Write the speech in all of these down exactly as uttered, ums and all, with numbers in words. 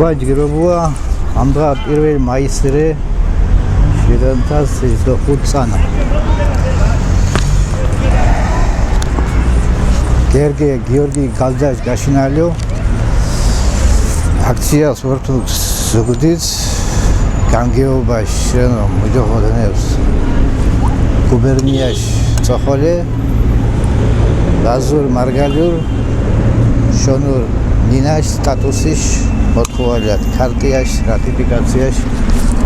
ვა ჯგირობუა, ამდღა პირველ მაისრე, ჟირანთა სიჯდოხუც წანა. გერგე გიორგი გალდაშ გაშინალიო, აქციას ვორთუ ზუგდიდს, განგეობაში შენო მუჯოხოდენებს გუბერნიაში წოხოლე, ლაზურ მარგალიურ შონურ ნინაშ სტატუსიშ მოთხუვალიათ, ქარტიაშ რატიფიკაციაშ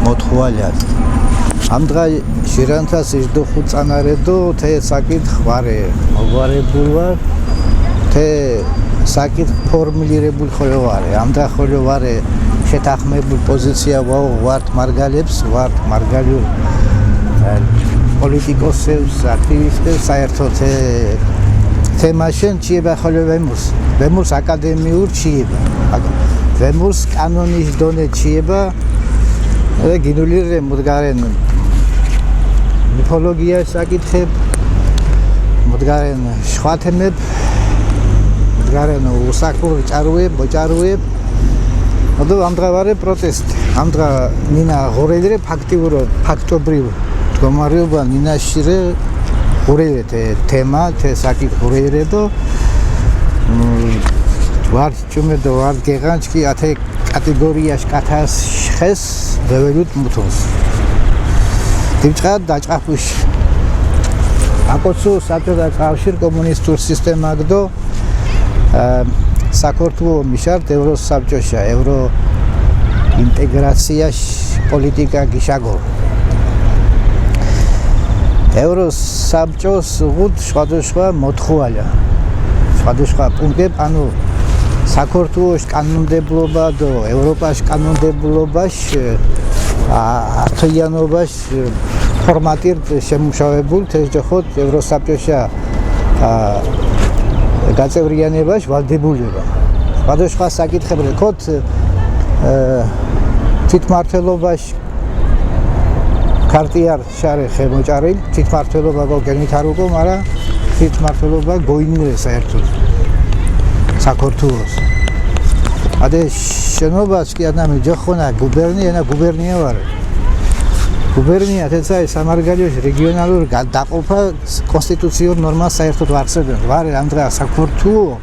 მოთხუვალიათ. ამდღა ჟირანთა სიჯდოხუც წანარედო, თე საკითხ ვარე მოგვარებულვარ, თე საკითხ ფორმულირებულ ხოლო ვარე. ამდღა ხოლო ვარე შეთანხმებულ პოზიცია ვაო ვარ მარგალებს, ვარ მარგალიურ, ე, პოლიტიკოსებს, აქტივისტებს, საერთოდ, ე, თემაშენ ჩიება ხოლო ვემურს, ვემურს აკადემიურ ჩიება, აკ-, ვემურს კანონის დონე ჩიება, ე, გინული რე მუდგარენ მიფოლოგია საკითხებ, მუდგარენ სხვა თემებ, მუდგარენ უსაკურ ჭარუებ, მოჭარუებ, ოდო ამდღა ვარე პროტესტ. ამდღა მინა ღორელრე ფაქტიურო, ფაქტობრივ მდგომარეობა მინაშირე ღორელრე თე თემა, თე საკითხ ღორელრე დო, მ, ვარ ჭუმე დო ვარ გეღანჩკი ათე კატეგორიაშ კათას ხეს დეველუტ მუთუნს. დიმჭყა დაჭაფუში. აკოცუ საბჭოთა კავშირ კომუნისტურ სისტემაგდო, ა, საქართველო მიშარდ ევროსაბჭოშა, ევროინტეგრაციაში პოლიტიკა გიშაგო. ევროსაბჭოს უღუდ სხვადასხვა მოთხუვალა. სხვადასხვა პუნქტებ, ანუ საქართველოს კანონმდებლობა და ევროპას კანონმდებლობას, ა, ართიანობას ფორმატირ შემუშავებულ, თესჯოხოთ ევროსაბჭოშა, ა, გაწევრიანებაში ვალდებულება. სხვადასხვა საკითხებზე ქოთ, ე, თვითმმართველობაში ქარტიარ შარე ხე მოჭარილ, თვითმმართველობა გოგენით არ უკო, მარა თვითმმართველობა გოინმირე საერთოდ საქართველოს. ადე შენობას კი ადნამი ჯოხონა გუბერნია, ენა გუბერნია ვარე. გუბერნია, თეცაი სამარგალიოში რეგიონალური გა-, დაყოფა კონსტიტუციურ ნორმას საერთოდ ვარსებენ. ვარე ამდღა საქართველო,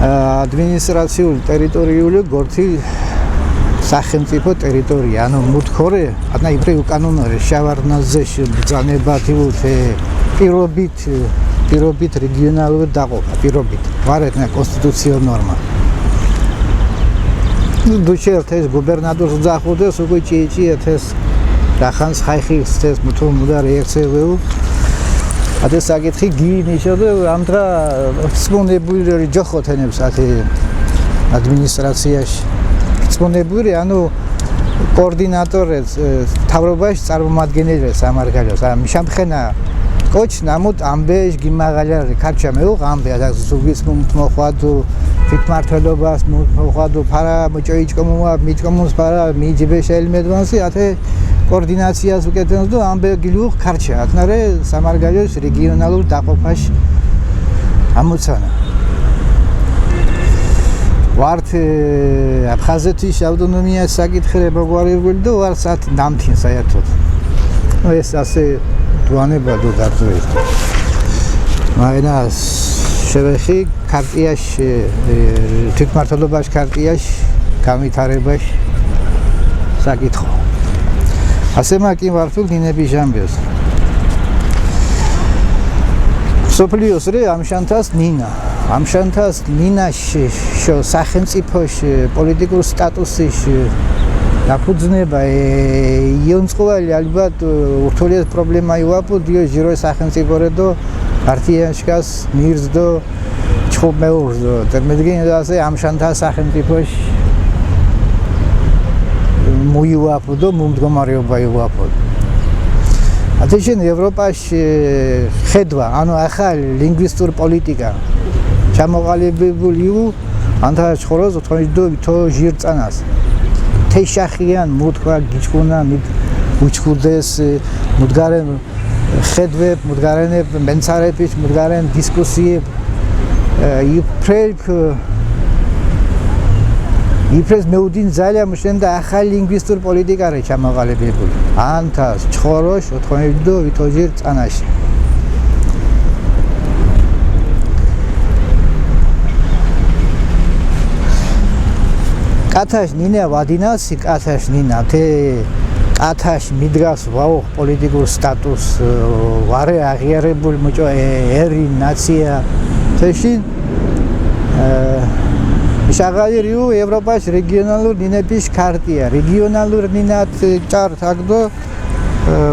ა, ადმინისტრაციული ტერიტორიული გორთი სახელმწიფო ტერიტორია, ანუ მუთქორე, ადნა იპრე უკანონო რე, შავარნაზეში ბრძანებათი უთე, პირობით, პირობით რეგიონალური დაყოფა, პირობით. ვარეთ ნა კონსტიტუციო ნორმა. დუჩერთ ეს გუბერნატორს ძახუდეს, უკვე ჭიჭი ეთეს, რახანს ხაიხის თეს მუთო მუდარ ერთსე ვეუ. ადეს საკითხი გინიშო და ამდღა რწმუნებული ჯოხო თენებს ათე ადმინისტრაციაში. რწმუნებული, ანუ კოორდინატორე, ე, მთავრობაში წარმომადგენელს ამარგალოს. ა, მიშამხენა კოჩ ნამუთ ამბეშ გიმაღალარი, ქარჩა მეუღ ამბე, ა, ზუგის მუმთ მოხვადუ, თვითმმართველობას მუმთ მოხვადუ, ფარა მოჭოიჭკომუა, მიჭკომუს ფარა, მიჯიბე შელმედვანსი, ათე კოორდინაციას უკეთენს დო ამბე გილუხ ქარჩა. ათნარე სამარგალოს რეგიონალურ დაყოფაში ამოცანა. ვართ, ე, აფხაზეთის ავტონომიას საკითხი მოგვარებული და ვარ სათ ნამთინ საერთოდ. ნუ ეს ასე დუანება დო დარწმუნდა. მაინა შევეხი ქარტიაში, ე, თვითმმართველობაში ქარტიაში, გავითარებაში საკითხო. ასე მაკი ვართულ დინები ჟამბეს. სოფლიოს რე ამშანთას ნინა. ამშანთას ნინაში, შო სახელმწიფოში პოლიტიკურ სტატუსში დაფუძნება, ე, იონწყვალი ალბათ, ურთულეს პრობლემა იუაპუდ, იო ჟირო სახელმწიფო რე დო, ართიანშკას მირზ დო, ჩხუბ მეურზ დო. ტერმედგინ ასე ამშანთა სახელმწიფოში მუიუაპუდ დო, მუმდგომარეობა იუაპუდ. ათეშენ ევროპაში ხედვა, ანუ ახალ ლინგვისტურ პოლიტიკა ჩამოყალიბებული იუ ანთა შხოროს ოთხონჯდო ვითო ჟირ წანას. თეშახიან მუთქვა გიჩკუნა მით უჩქურდეს, მუდგარენ ხედვებ, მუდგარენებ მენცარების, მუდგარენ დისკუსიებ, ე, იფრელქ იფრეს მეუდინ ძალა მუშენდა ახალ ლინგვისტურ პოლიტიკარე ჩამოყალიბებულ. ანთას, ჩხოროშ, ოთხონეჯ დო ვითოჯირ წანაში. კათაშ ნინა ვადინასი, კათაშ ნინა, თე კათაშ მიდგას ვაუხ პოლიტიკურ სტატუს, ვარე აღიარებულ მუჭო ე-, ერი ნაცია. თეში, ე, შაღალი რიუ ევროპაში რეგიონალურ ნინეპის ქარტია. რეგიონალურ ნინათ ჭარ თაგდო, ე,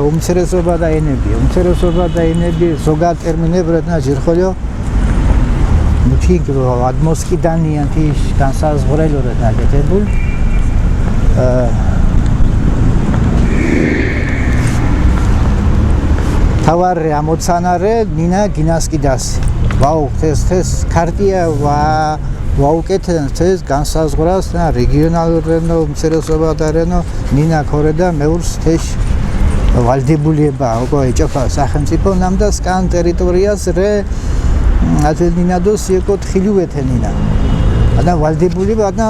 უმცირესობა და ენები. უმცირესობა და ენები ზოგად ტერმინებრად ნა ჯირხოლიო. მუთი ადმოსკიდანია თის განსაზღვრელურად აკეთებულ. ე, თავარი ამოცანარე, ნინა გინასკიდას. ვაუ, ეს, ეს ქარტია ვა-, ვაუკეთენ, ეს განსაზღვრას, ნა, რეგიონალურ რენო, უმცირესობა და რენო, ნინა ქორე და მეურს თეშ ვალდებულება, ოკო, ეჭოფა სახელმწიფო, ნამდა სკან ტერიტორიას რე, ათელ ნინადოს ეკო თხილუვეთე ნინა. ანა ვალდებულება, ანა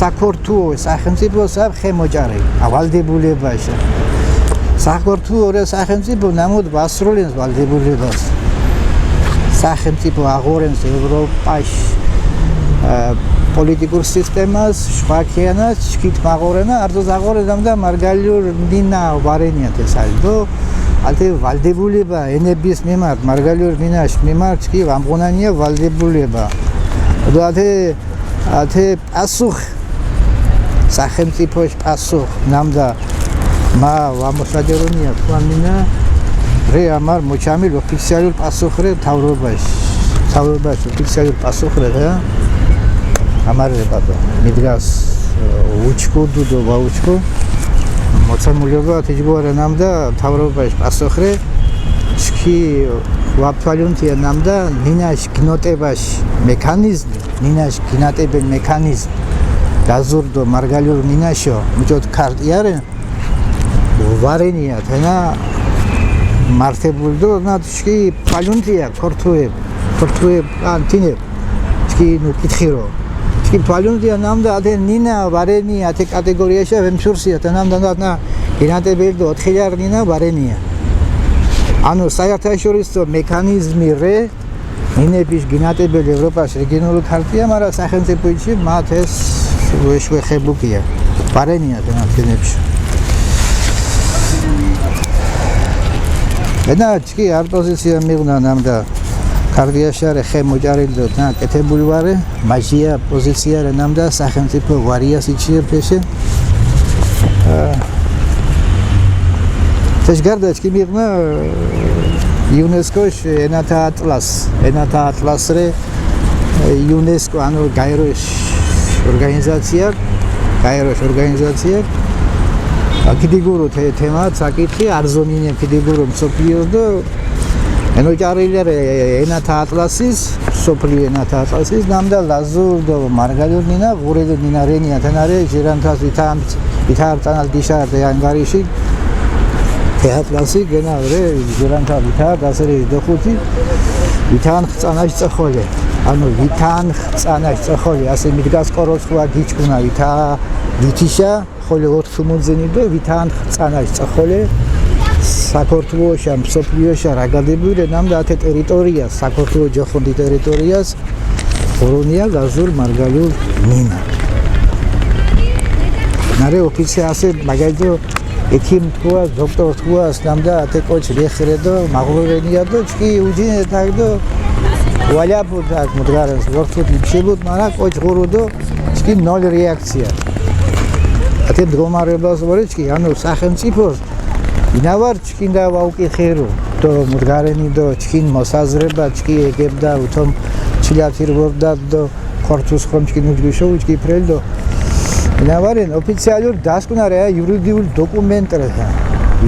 საქართველო სახელმწიფო, სა ხე მოჭარი, ა, ვალდებულებაშა. საქართველო რე სახელმწიფო, ნამოდ ვასრულენს ვალდებულებას. სახელმწიფო აღორენს ევროპაში, ა, პოლიტიკურ სისტემას, შვაქიანას, ჩქით მაღორენა, არძოს აღორენს, ნამდა მარგალიურ ნინა ვარენიათ ეს ალი. დო, ათე ვალდებულება ენების მიმართ, მარგალიურ ნინაშ მიმართ, ჩქი ვამღონანია ვალდებულება. დო, ათე, ათე პასუხ, სახელმწიფოშ პასუხ, ნამდა მა ვამოსაჯერუნია, თუანინა, რე ამარ მოჩამილ ოფიციალურ პასუხ რე თავრობაში. თავრობაში ოფიციალურ პასუხ რე, რა? ამარ რე ბატო, მიდგას, უჩქუდუ დო ვაუჩქუ. მოცემულობა თიჯგوارა ნამდა თავრობაში პასუხ რე, ჩქი ვაფთვალუნთია ნამდა ნინაშ გინოტებაშ მექანიზმი, ნინაშ გინატებენ მექანიზმი, გაზურდო მარგალიურ ნინაშო, მუჭოთ ქარტიარე, ვარენია, თენა მართებულდო, ნა ჩქი თვალუნთია, ქორთუებ, ქორთუებ, ან თინებ, ჩქი ნუ კითხირო. ჩქი თვალუნთია ნამდა ათე ნინა ვარენია, ათე კატეგორიაშა ვემჩურსია, თენამდა ნა გინატებელდო ოთხილიარ ნინა ვარენია. ანუ საერთაშორისო მექანიზმი რე, ნინეპის გინატებელი ევროპას რეგიონული ქარტია, მაგრამ სახელმწიფოიჩი მათ ეს ვეშვეხებუკია. პარენია თენათ გინეპში. ენა ჩკი არ პოზიცია მიღნა ნამდა ქარტიაშარე ხე მოჭარილდო ნა კეთებული ვარე, მაჟია პოზიცია რე ნამდა სახელმწიფო ვარიას იჩიე ფეშე. აა, თეშ გარდა ჩკი მიღნა იუნესკოშ ენათა ატლას, ენათა ატლას რე, იუნესკო, ანუ გაეროშ ორგანიზაცია, გაეროშ ორგანიზაცია. აკიდიგურო თე-, თემა, საკითხი, არზო ნინე კიდიგურო მსოფლიოს დო, ენო ჭარილე რე, ენათა ატლასის, მსოფლიო ენათა ატლასის, ნამდა ლაზურდო მარგალურ ნინა, ღურედო ნინა რენია, თენარე, ჟირანთას ვითამც ვითარ წანალ დიშა დე ანგარიში, თეატლასი გენალ რე, ჟირანთა ვითარ დასერე დოხუთი, ვითან ხწანაშ წახოლე. ანუ ვითან ხწანაშ წახოლე, ასე მიდგას კოროს ხვა გიჩქუნა, ვითა, ვითიშა, ხოლე ოთხ მუნძინი დო, ვითან ხწანაშ წახოლე, საქართველოშა, მსოფლიოშა რა გადებულე, ნამდა ათე ტერიტორიას, საქართველო ჯოხონდი ტერიტორიას, ღურუნია გაზურ მარგალურ ნინა. ნარე ოფიცე ასე მაგალითო ექიმ თქუას, დოქტორ თქუას, ნამდა ათე კოჩ რეხ რე დო, მაღლურენია დო, ჩკი უჯინ ეთაკ დო, ვალიაფუთ აკ მუდგარენს, ვორთუთ იბშებუთ, მარა კოჩ ღურუ დო, ჩკი ნოლ რეაქცია. ათე მდგომარებას ვორე ჩკი, ანუ სახელმწიფოს დინავარ ჩკინ და ვაუკი ხერო, დო მუდგარენი დო, ჩკინ მოსაზრება, ჩკი ეგებდა, უთომ ჩილათირ ვორდად დო, ქორთუს ხომ ჩკინ უჯგიშო, უჯგიფრელ დო. დინავარენ ოფიციალურ დასკვნარეა იურიდიულ დოკუმენტ რე,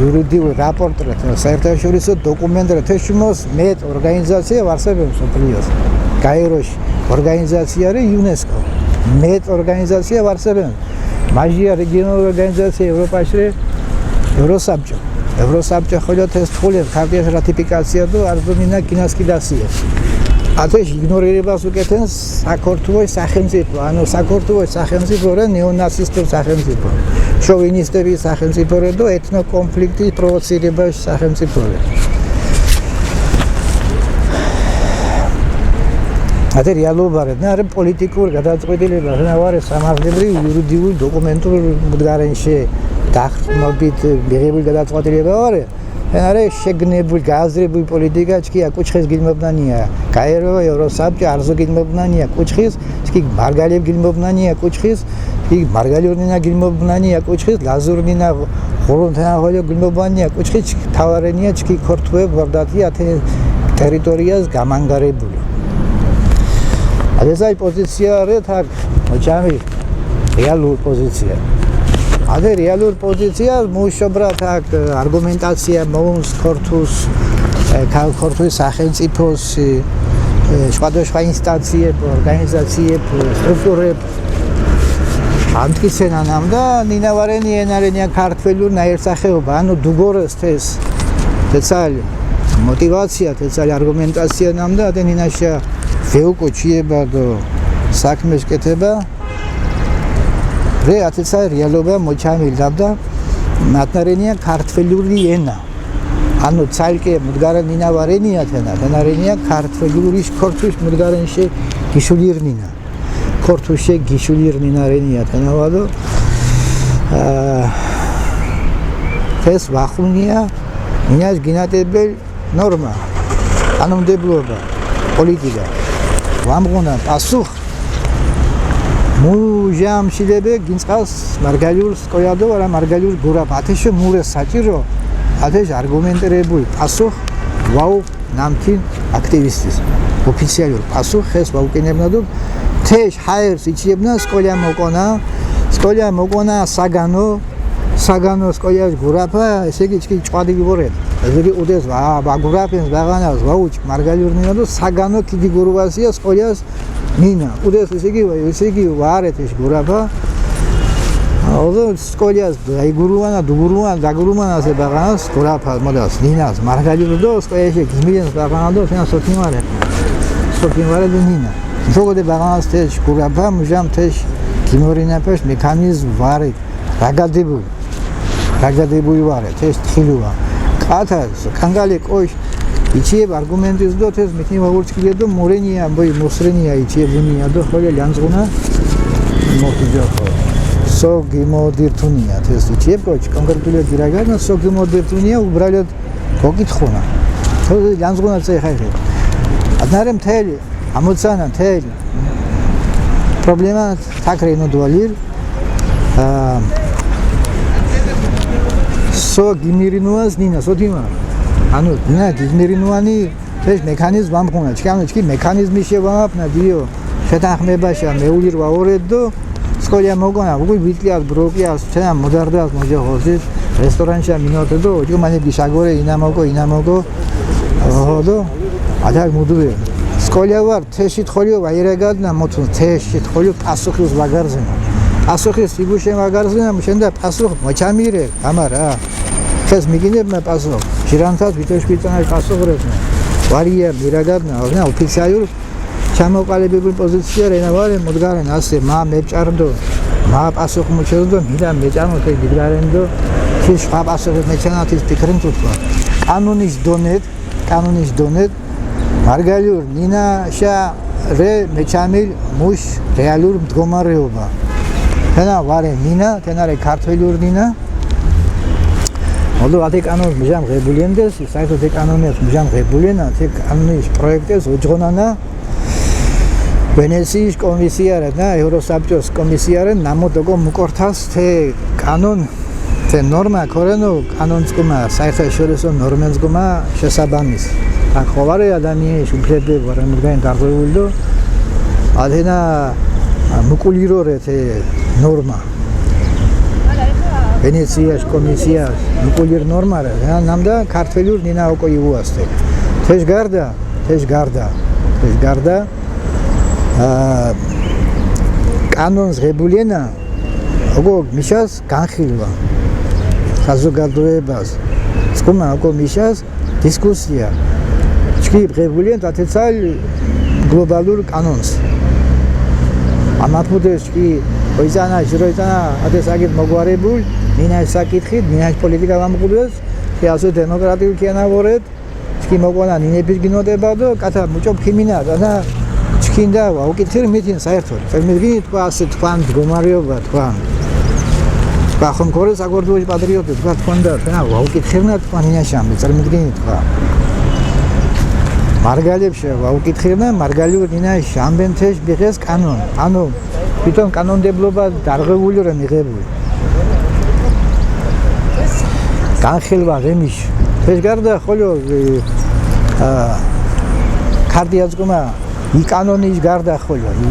იურიდიულ რაპორტ რე, საერთაშორისო დოკუმენტ რე, თეშუმოს მეტ ორგანიზაცია ვარსებენ მსოფლიოს. გაეროში ორგანიზაცია რე იუნესკო. მეტ ორგანიზაცია ვარსებენ. მაჟია რეგიონალური ორგანიზაცია ევროპაში, ევროსაბჭო. ევროსაბჭო ხოლო თეს თხულე ქარტიას რატიფიკაცია დო, არზო ნინა გინასკიდასია. ათეში იგნორირებას უკეთენს საქართველოს სახელმწიფო, ანუ საქართველოს სახელმწიფო რე ნეონაცისტურ სახელმწიფო, შოვინისტების სახელმწიფო რე და ეთნოკონფლიქტის პროვოცირებაში სახელმწიფო რე. ათე რეალობა რე, ნარე პოლიტიკურ გადაწყვეტილებას, ნავარე სამართლებრივ იურიდიულ დოკუმენტურ მუდგარენშე დახმობით მიღებული გადაწყვეტილება ვარე. ნარე შეგნებული, გააზრებული პოლიტიკა ჩქი აკუჩხეს გილმობნანია, გაერო ევროსაბჭო არზო გილმობნანია კუჩხის, ჩქი მარგალებ გილმობნანია კუჩხის, ჩქი მარგალურნინა გილმობნანია კუჩხის, ლაზურნინა ღურუნთანა ჰოლო გილმობნანია კუჩხის, ჩქი თავარენია ჩქი ქორთუე ვარდათი ათე ტერიტორიას გამანგარებული. ათესაი პოზიცია რე თაკ მოჩამი რეალურ პოზიცია. ათე რეალურ პოზიცია მუშობრა თაკ არგუმენტაცია მოუნს ქორთუს, ქორთუს სახელმწიფოს, სხვადასხვა ინსტანციებ, ორგანიზაციებ, სტრუქტურებ. ამტკიცენან ამ და ნინავარენი ენარენია ქართველურ ნაირსახეობა, ანუ დუგორეს თეს, თეცალი მოტივაცია, თეცალი არგუმენტაცია ნამ და ათე ნინაშა ვეუკო ჩიება და საქმეს კეთება. რე ათეცალი რეალობა მოჩამილ ნამ და ნატნარენია ქართველური ენა. ანუ ცალკე მუდგარა ნინავარენია თენა, თენარენია ქართველურის ქორთუს მუდგარენშე გიშულირნინა. ქორთუშე გიშულირნინარენია თენავალო. ეს ვახუნია, ინას გინატებელ ნორმა, კანონმდებლობა, პოლიტიკა. ვამღუნა პასუხ მუჟამშილებე გინწყას მარგალიურ სკოიადო, არა მარგალიურ გურა. ათეშო მურე საჭირო, ათეშ არგუმენტირებულ პასუხ ვაუ ნამქინ აქტივისტის, ოფიციალურ პასუხ ხეს ვაუკინებნა და თეშ ჰაერს იჩიებნა სკოლია მოკონა, სკოლია მოკონა საგანო, საგანო სკოლიას გურაფა, ესე იგი ჩკი ჭვადი გიბორეთ. ესე იგი უდეს ვა, ვაგურაფენს, ვაღანას, ვაუჩ მარგალιურნინა და საგანო კიდი გურუასია სკოლიას მინა. უდეს ესე იგი, ესე იგი ვარეთ ის გურაფა. ოდო სკოლიას დაიგურუანა, დუგურუანა, დაგურუანა ასე ბაღანას გურაფა, მოდას, ნინას, მარგალიურნინა და სკოლაში გიმილენს ბაღანა და თენა სოთიმარე. სოთიმარე და ნინა. შოგოდე ბაღანას თეშ გურაფა, მუჟამ თეშ გიმორინაფეშ მექანიზმ ვარი. რაგადებული. რაგადებული ვარე, თეშ თხილუა. კათა, კანგალე კოშ, იჩიებ არგუმენტის დო თეს მითნი ვაურჩკილე დო მორენია, ამბოი მოსრენია, იჩიებ უნია დო ხოლე ლანძღუნა. მოკიჯახო. სო გიმოდირთუნია, თეს იჩიებ კოჩ, კონკრეტულად გირაგანა, სო გიმოდირთუნია, უბრალოდ გოკითხუნა. ლანძღუნა წე ხაიხე. ადნარე მთელი, ამოცანა მთელი. პრობლემა თაქრე ინო დვალირ. სო გიმირინუას ნინა, სოთიმა. ანუ, ნა, გიმირინუანი, თეშ მექანიზმ ვამხუნა. ჩკი, ანუ, ჩკი მექანიზმი შევამაფნა, დიო. შეთანხმებაშა მეულირ ვაორედო, სკოლია მოგონა, უგუ ვიტლიას, ბროკიას, ჩენა მოდარდას მოჯახოსის, რესტორანშა მინორდო, ჭუმანები შაგორე, ინამოკო, ინამოკო, ოჰოდო, ათაკ მუდუე. სკოლია ვარ, თეში თხოლიო ვაირაგადნა, მოთუნ, თეში თხოლიო პასუხის ვაგარზენა. პასუხის იბუშენ ვაგარზენა, მუშენდა პასუხ მოჩამირე, ამარა. ხეს მიგინებნა პასუხ. ჟირანთას ვითოშ ბიტანა პასუხ რესნა. ვარია მირაგადნა, ნა ოფიციალურ ჩამოყალიბებულ პოზიცია რენა ვარე, მოდგარენ ასე, მა მეჭარდო, მა პასუხ მოჩერდო, მინა მეჭანო თე გიდგარენდო, თის სხვა პასუხი მეჩანა, თის ფიქრინ თუთქვა. კანონის დონეთ, კანონის დონეთ, მარგალიურ ნინაშა რე მეჩამილ მუშ რეალურ მდგომარეობა. თენა ვარე ნინა, თენარე ქართველურ ნინა. ოლო ათე კანონს მჟამ ღებულიენდეს, საერთოდ ე კანონებს მჟამ ღებულიენა, თე კანონის პროექტებს ოჯღონანა, ვენეციის კომისიარე და ევროსაბჭოს კომისიარე ნამოდოკო მუკორთას თე კანონ, თე ნორმა ქორენო კანონ წკუმა, საერთაშორისო ნორმენ წკუმა შესაბამის. აქ ხოვარე ადამიანის უფლებები ვარამუდგან დარღვეულდო, ათენა მუკულირორე თე ნორმა. ვენეციის კომისია მუკულირ ნორმარა, ნამდა ქართველურ ნინა ოკო იუასტე. თეშ გარდა, თეშ გარდა, თეშ გარდა, ა, კანონს ღებულენა, ოკო მიშას განხილვა საზოგადოებას. წკუმა ოკო მიშას დისკუსია. ჩქი ღებულენ, ათეცალ გლობალურ კანონს. ამაფუდეს კი ოიცანა, ჟიროიცანა, ადეს აკით მოგვარებულ, მინაშ საკითხით, მინაშ პოლიტიკა ვამყუდეს, კი ასო დემოკრატიულ კი ანავორეთ, ჩქი მოყვანა ნინეფის გინოდებადო, კათა მუჭო ქიმინა, ანა ჩქინდა ვაუკითხირ მითინ საერთოდ. წელმიდგინი თქვა ასე თქვან მდგომარეობა თქვან. თქვა ხომ ქორეს აკორდუოჩ პატრიოტი თქვა თქვან და, ანა ვაუკითხირნა თქვა ნინაშამი, წელმიდგინი თქვა. მარგალებში ვაუკითხირნა, მარგალიურ ნინაშ ამბენთეშ ბიღეს კანონ. ანუ თვითონ კანონმდებლობა დარღვევული რა მიღებული. განხილვა რემიშ. ეს გარდა ხოლო, ე, ა, ქარდი აწკუმა, ი კანონი ის გარდა ხოლო, ი,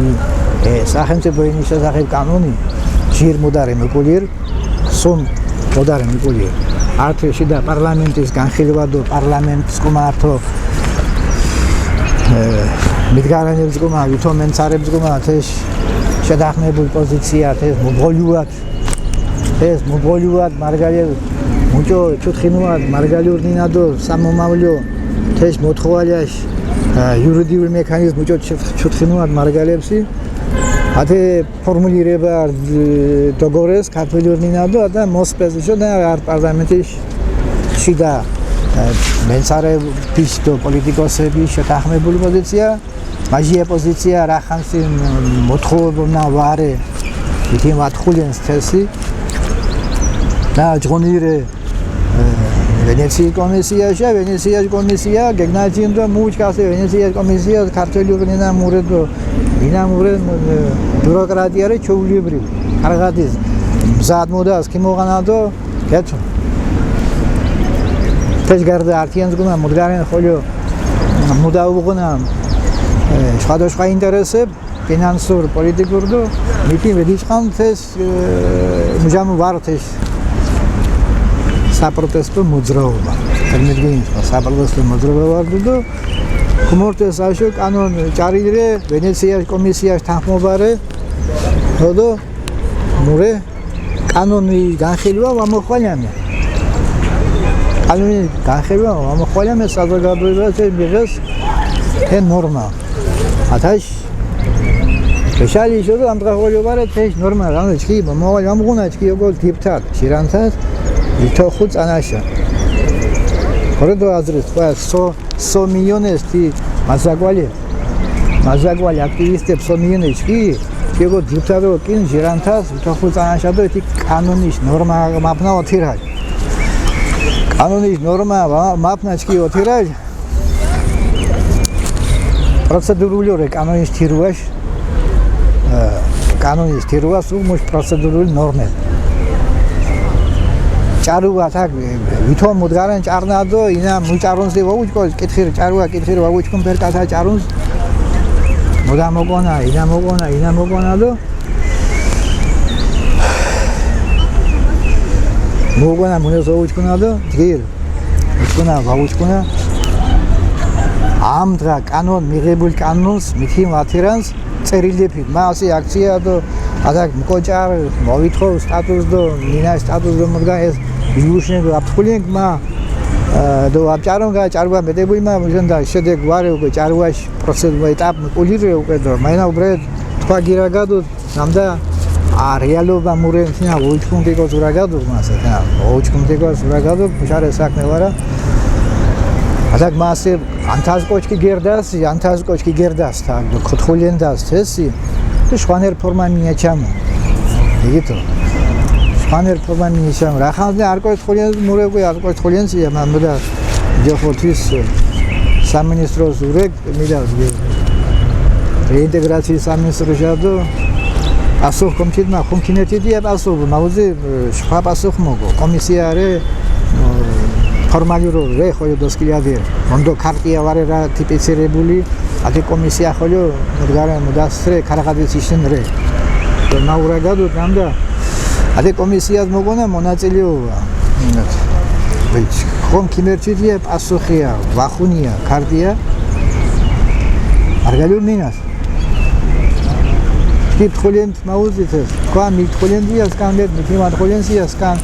ე, სახელმწიფო ენის შესახებ კანონი, ჟირ მუდარი მეკულირ, სუმ მუდარი მეკულირ. ართეში და პარლამენტის განხილვა დო პარლამენტს კუმა ართო, ე, მიდგარანებს კუმა, ვითომ მენცარებს კუმა, თეშ შედახმებულ პოზიცია, თეშ მობღოლიუათ ეს მობოლიუად მარგალია მუჭო ჩუთხინუად მარგალიურნინადო სამომავლო თეშ მოთხოვალიაშ, ა, იურიდიულ მექანიზმ მუჭო ჩუთხ-, ჩუთხინუად მარგალებში. ათე ფორმულირება არ, დოგორეს ქართველურნინადო, ათა მოსპეზიშო და არ პარლამენტის შიდა, ა, მენცარების დო პოლიტიკოსების შეთანხმებული პოზიცია. მაჟია პოზიცია, რა ხანსი მოთხოვნა ვარე, ითი ვათხულენს თესი. და ჯგონირე, ე, ვენეციის კომისიაშა, ვენეციის კომისია გეგნაჩინდო მუჩკასე ვენეციის კომისია ქართველი ვინაურდო, ვინაურდო, ე, ბიუროკრატიარე ჩეულებრივი. კარგადის მზად მოდას კი მოღანადო, კეთო. ეს გარდა ართიანს გუნა მუდგარენ ხოლო მუდა უღუნა, ე, სხვადასხვა ინტერესებ, ფინანსურ, პოლიტიკურ და მითი ვედიჭყან ეს, ე, მუჟამუ ვარ ეს საპროტესტო მოძრაობა. თერმიდგინის საპროტესტო მოძრაობა ვარ და ქუმორტეს აშო კანონ ჭარილრე, ვენეციის კომისიაშ თანხმობარე, როდო მურე კანონი განხილვა ვამოხვალიამე. კანონი განხილვა ვამოხვალიამე საზოგადოებაში მიღეს ე ნორმა. ათაშ ეშალი შორო ამ დღეოლიო ვარე თეშ ნორმა, რამე ჩქი მოვალ ამღუნა ჩქი ოგო დიპტარ შირანთას ითო ხუ წანაშა. ხორე დო აზრის თქვა სო, სო მილიონეს თი მაზაკვალი, მაზაკვალი აქტივისტებს სო მილიონეს ჩქი, ჩქი ოგო დიპტარო კინ ჟირანთას ითო ხუ წანაშა დო ითი კანონის ნორმა მაფნა ოთირალ. კანონის ნორმა ვა-, მაფნა ჩქი ოთირალ. პროცედურული რე კანონის თირუაშ, ე, კანონის თირუას უ მუშ პროცედურული ნორმე. ჭარუა თაკ, ვითომ მუდგარან ჭარნადო, ინა მუჭარუნს დე ვაუჩკო, კითხირ, ჭარუა კითხირ ვაუჩკუნ ფერკასა ჭარუნს. მუდა მოკონა, ინა მოკონა, ინა მოკონა დო. მოგონა მუნეს ვაუჩკუნა დო, ჯგირ. უჩქუნა, ვაუჩქუნა. ამ დღა კანონ, მიღებულ კანონს, მითი ვათირანს, წერილდეფით. მა ასე აქცია დო, ადაკ მკოჭარ, მოვითხოვ სტატუს დო, მინა სტატუს დო, მოგდა ეს იუშნე დო, აფთქულინგ მა, ე, დო, აფჭარონ გა, ჭარბა მეტებული მა, მუშენ და შედეგ ვარე უკვე ჭარბაში, პროცედურა ეტაპ მკულირე უკვე დო, მაინა უბრე თქვა გირაგადო, ნამდა, ა, რეალობა მურენთინა, ოჩკუნდიკო ზურაგადო, მასა, თა, ოჩკუნდიკო ზურაგადო, მუშარე საქმე ვარა. ადაკ მასე, ანთაზ კოჩკი გერდას, ანთაზ კოჩკი გერდას, თა, ქოთხულენდას, თესი, შვანერ ფორმა მიაჩამო. იგითო. შვანერ ფორმა მიაჩამო. რა ხანზე არ კოჩ თხულენს, მურე კუ არ კოჩ თხულენს, ია, მა, მუდა, ჯოხოთვის, სამინისტროს ურეკ, მიდას, გე. რეინტეგრაციის სამინისტროშა დო, პასუხ კომჩიტ მა, ხომ ქინეთიდია პასუხ, მაუზი, ე, შხვა პასუხ მოგო, კომისია რე, ე, ფორმალურო რე, ხო, დოსკილიადე, მონდო ქარტია ვარე რა ტიპიცირებული, ათი კომისია ხოლო, მუდგარა, მუდასრე, ქარაღადის ისინ რე. ნაურა გადო, ნამდა, ათი კომისიას მოგონა, მონაწილიობა. ვეჩ, ხომ ქიმერჩიდია, პასუხია, ვახუნია, ქარტია. არ გალიურნინას. კი თხულენთ მაუზით ეს. თქვა, მი თხულენთია სკან, მე, მი თიმა თხულენთია სკან,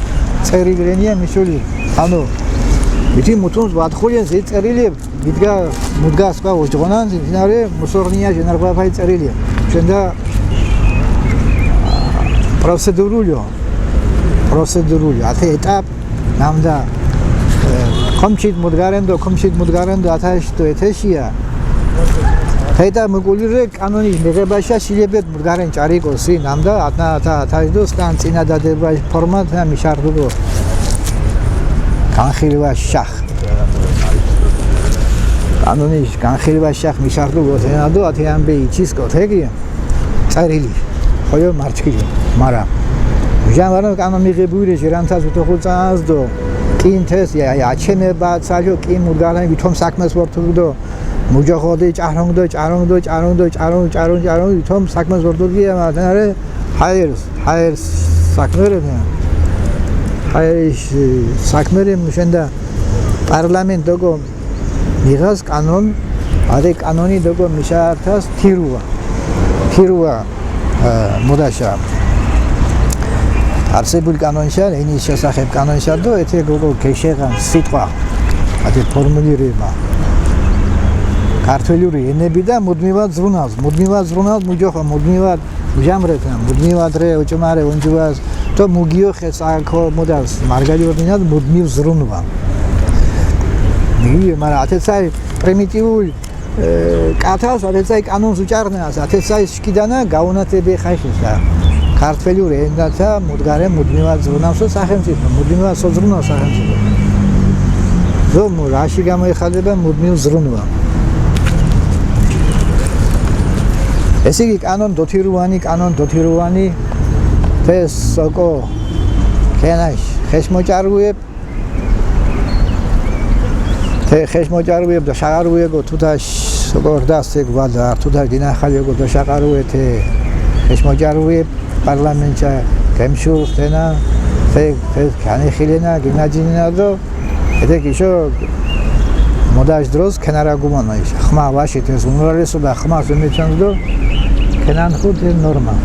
წერილ რენია მისული. ანუ, ვითი მუთუნს ვათხულენ ზე წერილებ, მიდგა, მუდგა სკვა ოჯღონან, ܙინარე, მუსორნია ჟენარბაფაი წერილებ. ჩვენდა პროცედურულიო, პროცედურულიო, ათე ეტაპ, ნამდა, ე, ქომჩით მუდგარენდო, ქომჩით მუდგარენდო, ათაშ დო ეთეშია. ეთა მუკული რე კანონის მიღებაშა შილებდ მუდგარენ ჭარიკო სი, ნამდა, ათნა, ათა, ათაშ დო, სკან წინადადება ფორმატ, ნა მიშარდუგო. განხილვა შახ. კანონის განხილვა შახ მიშარდუგო, თენადო, ათე ამბე იჩისკო, თეკი. წერილი. ხოლო მარჩკილი, მარა. ჟან ვარო კანო მიღებული რე ჟირანთას უთოხუცანს დო. კინ თეს, ია, ია, აჩემება, ცალო კინ მუდგარენ, ვითომ საქმეს ვორთუგდო. მუჯოხოდი, ჭარონგდო, ჭარონგდო, ჭარონგდო, ჭარონ, ჭარონ, ჭარონ, ვითომ საქმეს ვორთუგია, მათენარე, ჰაერს, ჰაერს საქმერე, ჰაერს საქმერე, მუშენდა პარლამენტ დოკო მიღას კანონ, არე კანონი დოკო მიშართას თირუა. თირუა, ა, მოდაშა. არსებულ კანონშა, ენის შესახებ კანონშა დო, ეთე გოგო გეშეღან სიტყვა. ათე ფორმულირება. ქართველური ენები და მუდმივად ზრუნავს, მუდმივად ზრუნავს, მუჯოხა, მუდმივად ჟამრეთა, მუდმივად რე, ოჭმარე, ონჯუას, თო მუგიო ხეს აქო, მოდას, მარგალი ორდინად მუდმივ ზრუნვა. მიუიო, მარა ათეცაი პრიმიტიულ, ე, კათას, ათეცაი კანონს უჭარნას, ათეცაი შკიდანა გაუნათებე ხაიხისა. ქართველურ ენათა მუდგარე მუდმივად ზრუნავსო სახელმწიფო, მუდმივად სოზრუნავ სახელმწიფო. ზო მუ რაში გამოიხადება მუდმივ ზრუნვა. ესე იგი, კანონ დოთირუანი, კანონ დოთირუანი, თე სოკო, ქენაშ, ხეშმოჭარუებ, თე ხეშმოჭარუებ და შაღარუეგო თუთაშ, სოკო რდასეგ ვალ და თუთაშ დინახალიეგო და შაღარუე თე ხეშმოჭარუებ პარლამენტშა გემშურს თენა, თე, თე განიხილენა, გინაჯინენა დო, ეთე გიშო მოდაშ დროს ქენარა გუმანო იშ. ხმა ვაშით ეს უმრალესობა ხმას უმეჩანს დო, ქენან ხუ თე ნორმა.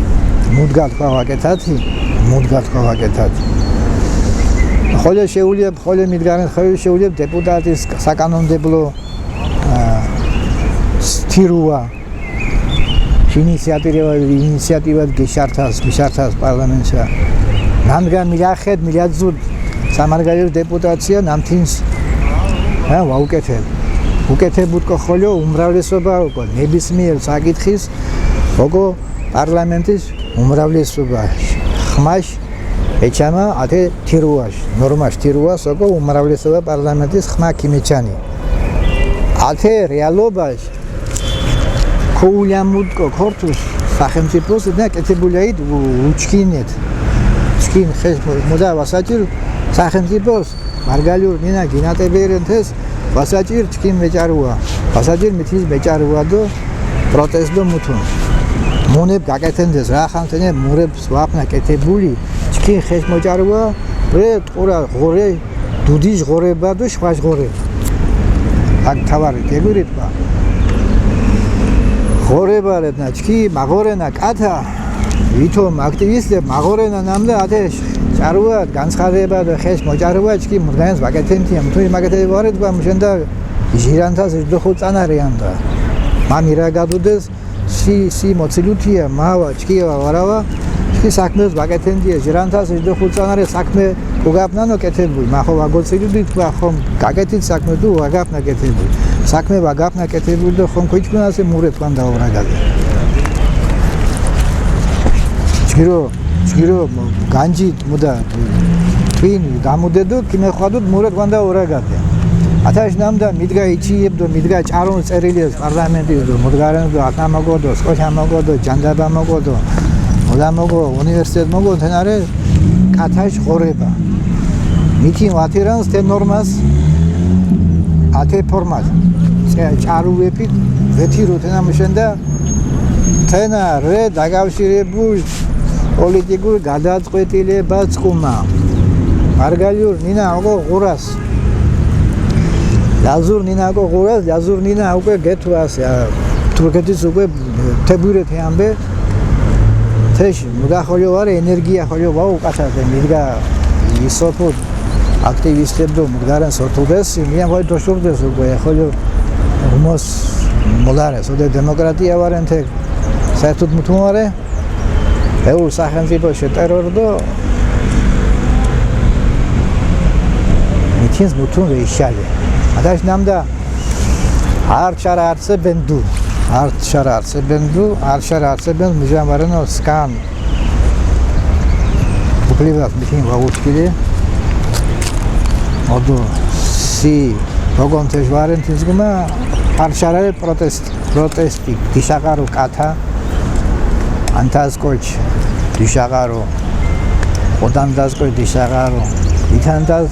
მუდგა თქვა ვაკეთათი, მუდგა თქვა ვაკეთათი. ხოლე შეულიებ, ხოლე მიდგარენ, ხოლე შეულიებ დეპუტატის საკანონმდებლო, ა, თირუა. ინიციატივა, ინიციატივა გეშართას, მიშართას პარლამენტსა. ნამგა მილახეთ, მილაძუდ სამარგალო დეპუტაცია ნამთინს, ა, ვაუკეთებ. უკეთებ უტკო ხოლო უმრავლესობა უკო, ნებისმიერ საკითხის, უკო პარლამენტის უმრავლესობა ხმაშ ეჩამა ათე თირუაშ, ნორმაშ თირუას, უკო უმრავლესობა პარლამენტის ხმა ქიმეჩანი. ათე რეალობაშ ქოულამუდკო ქორთუს სახელმწიფოს და კეთებულაით უ-, უჩქინეთ. ჩქინ ხეს მო-, მოდა ვასაჭირ სახელმწიფოს, მარგალიურ ნინა გინატებერენთეს, ვასაჭირ ჩქინ მეჭარუა. ვასაჭირ მითის მეჭარუა დო პროტესტ დო მუთუნ. მუნებ გაკეთენდეს, რა ხანთენე მურებს ვაფნა კეთებული, ჩქინ ხეს მოჭარუა, რე ტყურა ღორე, დუდის ღორება დო შვაშ ღორება. აქ თავარი გეგურიტყვა. ღორება რედნა ჩქი, მაღორენა კათა, ვითომ აქტივისტებ მაღორენა ნამდა ათე ჭარუა განცხადება და ხეს მოჭარუა ჩქი მუდგანს ვაკეთენთია, მუთუი მაკეთე ვარეთ ბა მუშენდა ჟირანთას ჟდოხუ წანარიანდა. მამირა გადუდეს სი, სი მოცილუთია, მავა, ჩქიევა, ვარავა, ჩქი საქმეს ვაკეთენდია, ჟირანთას ჟდოხუ წანარე საქმე უგაპნანო კეთებული, მა ხო ვაგოცილუდი თქვა ხომ გაკეთით საქმე თუ ვაგაპნა კეთებული. საქმე ვაგაპნა კეთებული და ხომ ქუჩქუნასე მურე თქვან დაურაგალე. ჩქირო, ჩქირო, განჯით მუდა, ტვინი, გამუდედო, ქიმეხვადოთ, მურე თქვან დაურაგალე. ათაშ ნამდა მიდგა იჩიებდო, მიდგა ჭარონ წერილებს პარლამენტის დო, მუდგარენს დო, ათნა მოგოდო, სკოშა მოგოდო, ჯანდაბა მოგოდო, მუდა მოგო, უნივერსიტეტ მოგო, თენარე კათაშ ღორება. მითინ ვათირანს თე ნორმას, ათე ფორმას. ჭ-, ჭარუვეფით, ვეთირო თენა მუშენდა, თენა რე დაკავშირებულ პოლიტიკურ გადაწყვეტილებას ყუმა. მარგალიურ ნინა ოკო ღურას. ლაზურ ნინა ოკო ღურას, ლაზურ ნინა უკვე გეთვას, ა, თურქეთის უკვე თებურეთი ამბე. თეში, მუდა ხოლო ვარ, ენერგია ხოლო ვაო, უკათაზე, მიდგა ისოფო, აქტივისტებდო მუგდარენ სორთულდეს, იმიან ვაი დოშურდეს, უკვე ეხოლო უმოს მოლარეს, ოდე დემოკრატია ვარენ თე საერთოდ მუთუმარე, ეულ სახელმწიფო შეტერორდო, მითინს მუთუმ ვეიშალე. ადაშ ნამდა არ ჩარა არცე ბენდუ, არ ჩარა არცე ბენდუ, არ ჩარა არცე ბენდუ, მუჟან ვარენო სკან. უფლებად მითინ ვაუჩკილე. ოდო სი, როგორ თეშ ვარენ თინსგუმა, არ ჩარალე პროტესტი, პროტესტი, დიშაყარო კათა, ანთას კოჩ, დიშაყარო, ოდანდას კოჩ დიშაყარო, ვითანდას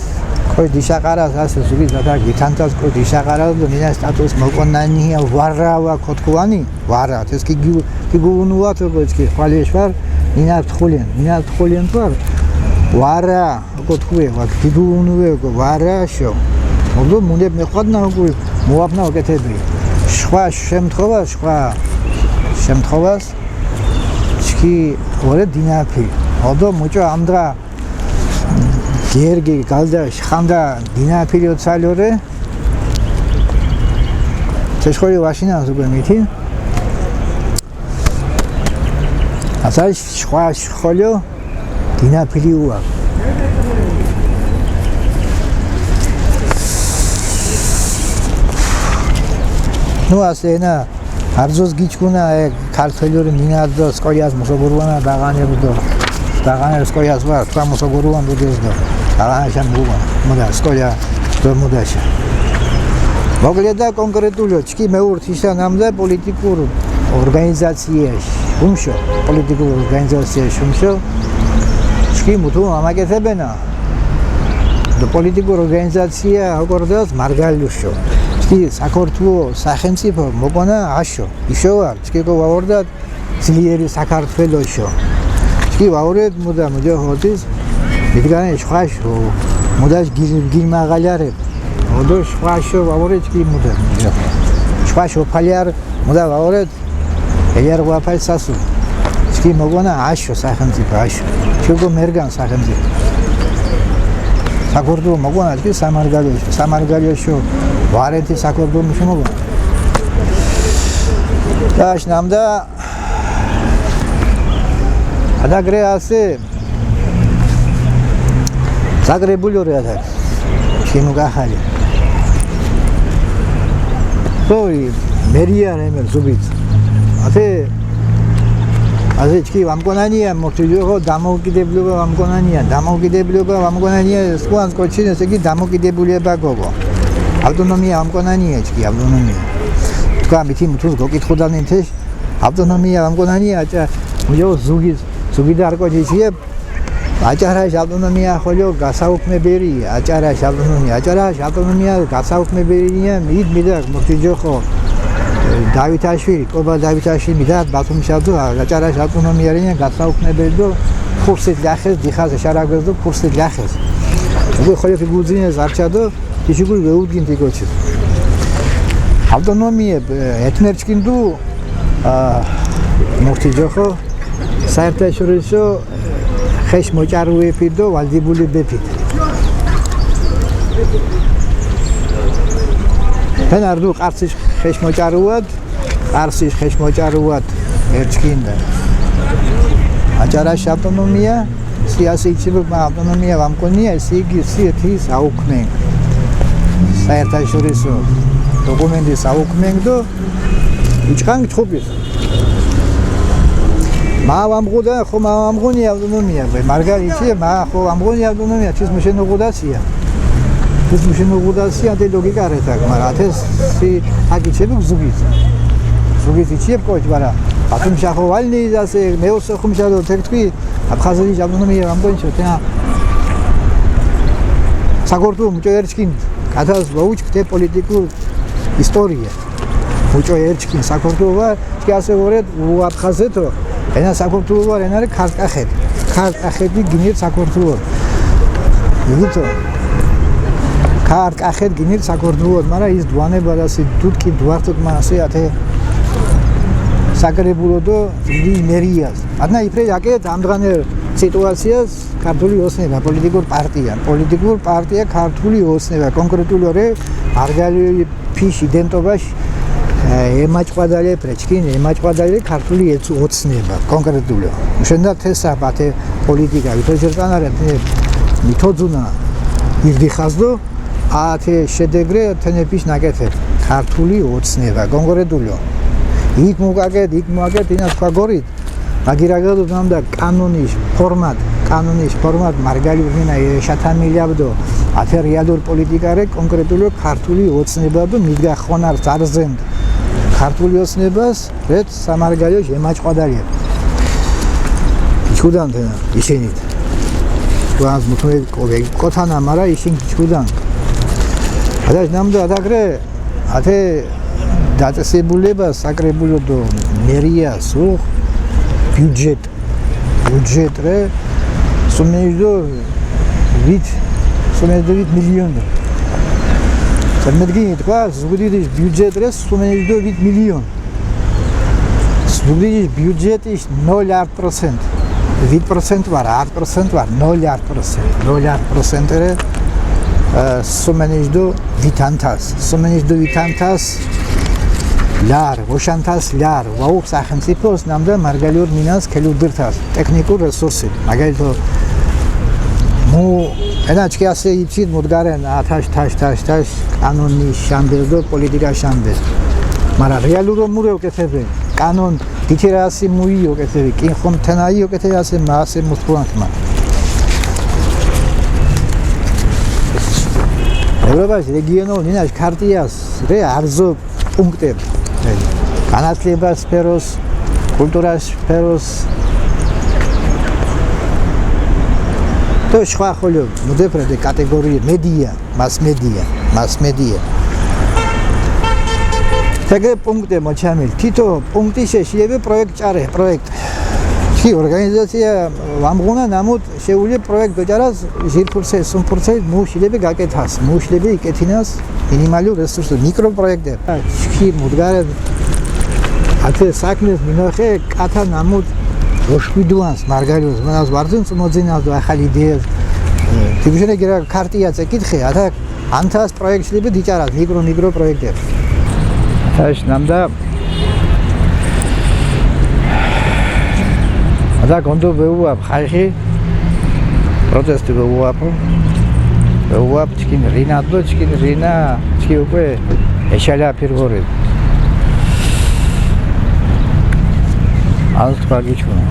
კოჩ დიშაყარას, ასე ზუგი ზათა, ვითანდას კოჩ დიშაყარას, ნინა სტატუს მოკონანია ვარავა ქოთქუანი, ვარა, თეს კი გიუ, კი გუუნუა თო გოჩ კი, ხვალიეშ ვარ, ნინა თხულენ, ნინა თხულენ ვარ, ვარა, აკო თქვი, ვა, გიგუუნუე, აკო ვარაშო. მოგდო, მუნდე მეყვადნა, აკო მოაფნა, აკეთებრი. სხვა შემთხვევა, სხვა შემთხვევას, ჩქი, ორე დინაფი. ოდო, მუჭო, ამდღა, გერგი, გალდა, შხანდა, დინაფი, ოცალორე. ჩეშხორი ვაშინა, ზუგე მითი. ასა შხვა შხოლიო დინაფილი უა. ნუ, ასე ენა, აბზოს გიჩქუნა, ე, ქართველური მინადო, სკოლიას მუსოგურვანა, დაღანებდო. დაღანებ სკოლიას ვარ, თქვა მუსოგურვან ბუდეს დო. დაღანაშა მუვა, მუდა, სკოლია დო მუდაშა. მოკლედ და კონკრეტულო, ჩქი მეურთ ისა ნამდა პოლიტიკურ ორგანიზაციაში, უმშო, პოლიტიკურ ორგანიზაციაში, უმშო, ჩქი მუთუ ამაკეთებენა, და პოლიტიკურ ორგანიზაცია აკორდას მარგალუშო. ჩქი საქართველო სახელმწიფო მოკონა აშო, იშოვა, ჩქი კო ვაორდა ძლიერი საქართველოშო. ჩქი ვაორეთ მუდა, მუდა ხოთის, მიდგანე შვაშო, მუდა გილ-, გილმაღალიარებ. ოდო შვაშო ვაორეთ ჩქი მუდა, მუდა. შვაშო ფალიარ, მუდა ვაორეთ, ელიარ ვაფაი სასუ. ჩქი მოგონა აშო სახელმწიფო, აშო. ჩქი მერგან სახელმწიფო. საქართველო მოგონა ჩქი სამარგალოშო, სამარგალოშო, ვარეთი საქართველო მუშ მოგონა. და აშ ნამდა, ადაგრე ასე, საგრებულო რე ადაგ. ჩინუ გახალი. სოი, მერია რემერ ზუბიც. ასე, ასე ჩქი ვამკონანია, მოჩიჯო ხო დამოუკიდებლობა ვამკონანია, დამოუკიდებლობა ვამკონანია, სკუანს კოჩინ, ესე იგი დამოუკიდებლობა გოგო. ავტონომია ვამკონანია ჩქი, ავტონომია. თქვა, მითი მუთუს გოკითხუდანინ თეშ, ავტონომია ვამკონანია, აჭა, მუჯო ზუგის, ზუგი დარკოჯი ჩიებ, აჭარაშ ავტონომია ხოლო გასაუქმებერი, აჭარაშ ავტონომია, აჭარაშ ავტონომია გასაუქმებერია, მიდ, მიდა, მუქიჯო ხო, დავითაშვილი, კობა დავითაშვილი, მიდა, ბათუმ შავდო, აჭარაშ ავტონომია რენია გასაუქმებერი დო, ქურსი ლიახეს, დიხას შარაგოს დო, ქურსი ლიახეს. უგე ხოლო კი გუძინეს არჩადო, იჩიგული ვეუდგინდი გოჩი. ავტონომიებ, ე, ეთმერჩკინდუ, ა, მუხტიჯოხო, საერთაშორისო ხეშ მოჭარუეფიდო ვალდიბულებეფიდ. ფენარდუ ყარციშ ხეშ მოჭარუად, ყარციშ ხეშ მოჭარუად ერჩკინდა. აჭარაშ ავტონომია, სიასი იჩიბო მა ავტონომია ვამკონია, სიგი, სიეთი საუქმე. საერთაშორისო დოკუმენტი საუქმენგ დო იჭყან ჩხუპის. მა ვამღუდა, ხო მა ვამღუნი ავტონომია, ბე, მარგალიტი, მა ხო ვამღუნი ავტონომია, ჩის მუშენ უღუდასია. ჩის მუშენ უღუდასია, ათე ლოგიკა რე თაკ, მარა ათე სი, აკი ჩები ზუგის. ზუგის იჩიებ კოჩ, მარა ათუმ შახო ვალნი, ასე, მეოსო ხუმ შადო, თექ თქვი, აფხაზეთი ავტონომია ვამგონჩო, თენა. საქართველო მუჭო ერჩკინ, კათას ვაუჩ, ქთე პოლიტიკურ ისტორია. მუჭო ერჩკინ, საქართველო ვა, ჩკი ასე ვორეთ, უაფხაზეთო, ენა საქართველო ვარ, ენა რე ქარტკახეთ. ქარტკახეთი გინირ საქართველო. იგითო. ქარტკახეთ გინირ საქართველო, მარა ის დვანე ბადასი დუდკი დვართოკ მასე ათე საკრებულო დო რი მერიას. ადნა იფრე აკეთ, ამდღანე სიტუაციას ქართული ოცნება, პოლიტიკურ პარტია, პოლიტიკურ პარტია ქართული ოცნება, კონკრეტული ორე მარგალი ფიში დენტობაში ემაჭყვადალე პრეჩკინ, ემაჭყვადალე ქართული ეც-, ოცნება, კონკრეტული. შენდა თესა ბათე პოლიტიკა, ვითო ჯერტანარე, მითოძუნა ირდი ხაზდო, ათე შედეგრე თენეპის ნაკეთებ, ქართული ოცნება, კონკრეტული. იქ მუკაკეთ, იქ მუკაკეთ, ინა თქვა გორით, მაგირაგადო ნამდა კანონის ფორმატ, კანონის ფორმატ, მარგალი ურმინა ეშათამილიაბდო, ათე რეალურ პოლიტიკარე, კონკრეტული ქართული ოცნება და მიდგა ხონარ ზარზენდ, ქართული ოცნებას, რეც სამარგალიო ემაჭყვადალია. იჩუდან თენა, ისინით. გვანს მუთმე კოთანა, მარა ისინ იჩუდან. ადაშ ნამდა ადაგრე, ათე დაწესებულება საკრებულო დო მერია სუ ბიუჯეტ, ბიუჯეტ რე, სუმენიჯდო ვით, სუმენიჯდო ვით მილიონ. სამედგი თქვა, ზუგდიდის ბიუჯეტ რე, სუმენიჯდო ვით მილიონ. ზუგდიდის ბიუჯეტის ნოლ ათ პროცენტ. ვით პროცენტ ვარ, ათ პროცენტ ვარ, ნოლ ათ პროცენტ. ნოლ ათ პროცენტ რე, სუმენიჯდო ვითანთას, სუმენიჯდო ვითანთას, ლარ, ოშანთას ლარ, ვაუხ სახელმწიფოს ნამდა მარგალიურ მინას ქელუდირთას, ტექნიკურ რესურსი. მაგალითო, მუ, ენა ჩქიასე იცით, მუდგარენ, ათაშ, თაშ, თაშ, თაშ, კანონი შამბეს დო პოლიტიკა შამბეს. მარა რეალურო მურე ოკეთებე, კანონ დითირასი მუი ოკეთებე, კინ ხომ თენაი ოკეთებე, ასე, მასე მუთქუანქ მა. ევროპაში რეგიონულ მინაშ ქარტიას, რე, არზო პუნქტები. განათლებას სფეროს, კულტურას სფეროს. და სხვა ხოლო მუდეფრედი კატეგორია, მედია, მას მედია, მას მედია. ეგრე პუნქტე მოჩამილ. თითო პუნქტი შეშლები პროექტ ჭარე, პროექტ. ჩი ორგანიზაცია ვამღუნა ნამუთ შეუძლია პროექტ გოჭარას ჟირფურცე, სუმფურცე, მუშილები გაკეთას, მუშილები იკეთინას მინიმალურ რესურსზე, მიკროპროექტები. ჩქი მუდგარად ათე საქმეს მინახე, კათა ნამუთ ოშკვიდუანს, მარგალიონს, მანას ვარძინ წმოძინას და ახალ იდეას. თიბუშენე გერა ქარტია წეკითხე, ათა ანთას პროექტლები დიჭარას, მიკრო, მიკრო პროექტები. თაშ ნამდა ადა გონდო ვეუა ხაიხი, პროტესტი ვეუაპო. ვეუაპ ჩკინ რინადო, ჩკინ რინა, ჩკი უკვე ეშალა ფირგორი. ანს თქვა გიჩუნა.